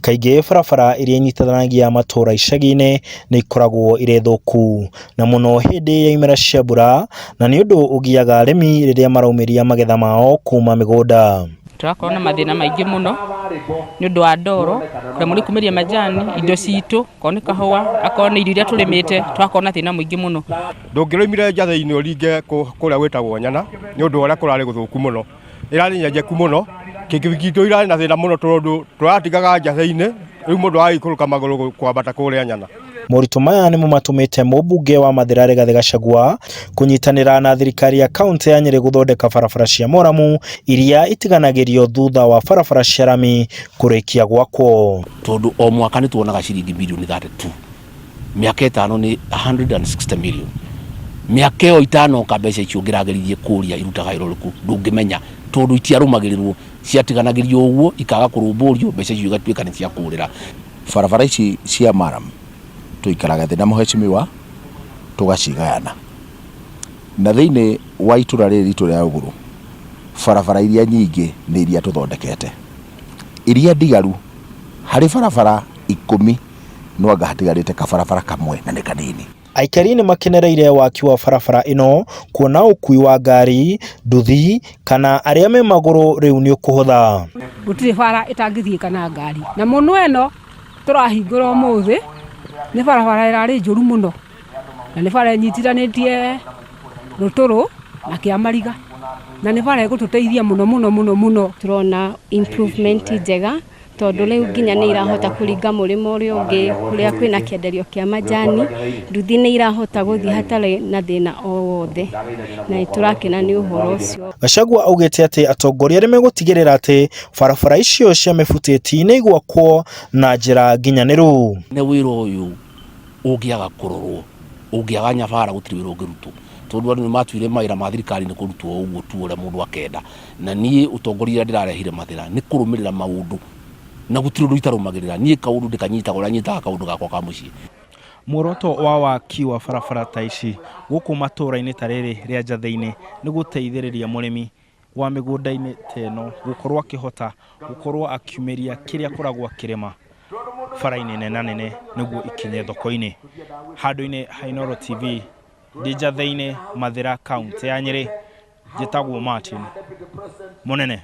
Kaingĩ barabara iria inyitithanagia matũra icagi-inĩ nĩ ikoragwo irĩ thũku, na mũno hĩndĩ ya imera cia mbura, na nĩ ũndũ ũgiaga arĩmi rĩrĩa maraumĩria magetha mao kuma mĩgũnda. Tũrakorwo na mathĩna maingĩ mũno nĩ ũndũ wa ndoro, kũremwo nĩ kumĩria majani indo citũ, akorwo nĩ kahũa, akorwo nĩ irio iria tũrĩmĩte, tũgakorwo na thĩna mũingĩ mũno. Ndũngĩrũimire Njathĩ-inĩ ũringe kũrĩa gwĩtagwo Nyana nĩ ũndũ wa ũrĩa kũrarĩ gũthũku mũno. Ĩrarĩ nyenjeku mũno, kikibi itũ irarĩ na thĩna mũno tondũ tũratigaga Njathĩ-inĩ, rĩu mũndũ agagĩikũrũka magũrũ kwambata kũrĩa Nyana. Moritũ maya nĩmo matũmĩte mũmbunge wa Mathĩra Rigathĩ Gachagua kũnyitanĩra na thirikari ya kaunti ya Nyĩrĩ gũthondeka barabara cia moramu iria itiganagĩrio thutha wa barabara cia rami kũrĩkia gwakwo. Tondũ o mwaka nĩ tuonaga ciringi mirioni 32, mĩaka 5 nĩ 160 million. Mĩaka ĩyo itanoka mbeca icio ũngĩrageririe kũria irutaga wĩra ũrĩkũ ndũngĩmenya, tondũ itiarũmagĩrĩrwo, ciatiganagĩrio ũguo ikaga kũrũmbũrio, mbeca icio igatuĩka nĩ cia kũrĩra. Barabara ici cia maram tũikaraga thĩ na mũhecimiwa tũgacigayana, na thĩinĩ wa itũra rĩrĩ ritũ rĩa Rũgũrũ barabara iria nyingĩ nĩ iria tũthondekete, iria ndigaru harĩ barabara 10 no anga hatigarĩte kabarabara kamwe na nĩ kanini. Aikari nĩ makenereire waki wa barabara ĩno kuona ũkui wa ngari, nduthi kana arĩa me magũrũ rĩu nĩ ũkũhũtha. Gũtirĩ bara ĩtangĩthiĩka na ngari, na mũno ĩno tũrahingũra ũmũthĩ nĩ barabara ĩrarĩ njũru mũno, na nĩ bara ĩnyitithanĩtie Rũtũrũ na Kĩamariga, na nĩ bara ĩgũtũteithia mũno mũno mũno mũno. Tũrona improvement njega tondũ rĩu nginya nĩ irahota kũringa mũrĩmo ũrĩa ũngĩ kũrĩa kwĩna kĩenderio kĩa majani, nduthi nĩ irahota gũthiĩ hatarĩ na thĩna o wothe, na nĩ tũrakena nĩ ũhoro ũcio. Gachagua augĩte atĩ atongoria nĩ megũtigĩrĩra atĩ barabara icio cia mĩbutĩti nĩ igwakwo na njĩra nginyanĩru. Nĩ wĩra ũyũ ũngĩaga kũrorwo, ũngĩaga nyabara gũtirĩ wĩra ũngĩrutwo, tondũ andũ nĩ matuire mawĩra ma thirikari nĩ kũrutwo ũguo tu ũrĩa mũndũ akenda. Na niĩ ũtongoria ũrĩa ndĩrarehire Mathĩra nĩ kũrũmĩrĩra maũndũ, na gũtirĩ ũndũ itarũmagĩrĩra. Niĩ kaũndũ ndĩkanyitaga ũrĩa nyitaga kaũndũ gakwa ka mũciĩ. Muoroto wa waki wa barabara ta ici gũkũ matũra-inĩ ta rĩrĩ rĩa Njathĩ-inĩ nĩ gũteithĩrĩria mũrĩmi wa mĩgũnda-inĩ ta ĩno gũkorwo akĩhota gũkorwo akiumĩria kĩrĩa akoragwo akĩrĩma bara-inĩ nena nene nĩguo ikinye thoko-inĩ. Handũ-inĩ ha Inooro TV ndĩ Njathĩ-inĩ, Mathĩra, kaũntĩ ya Nyĩrĩ, njĩtagwo Martin Mũnene.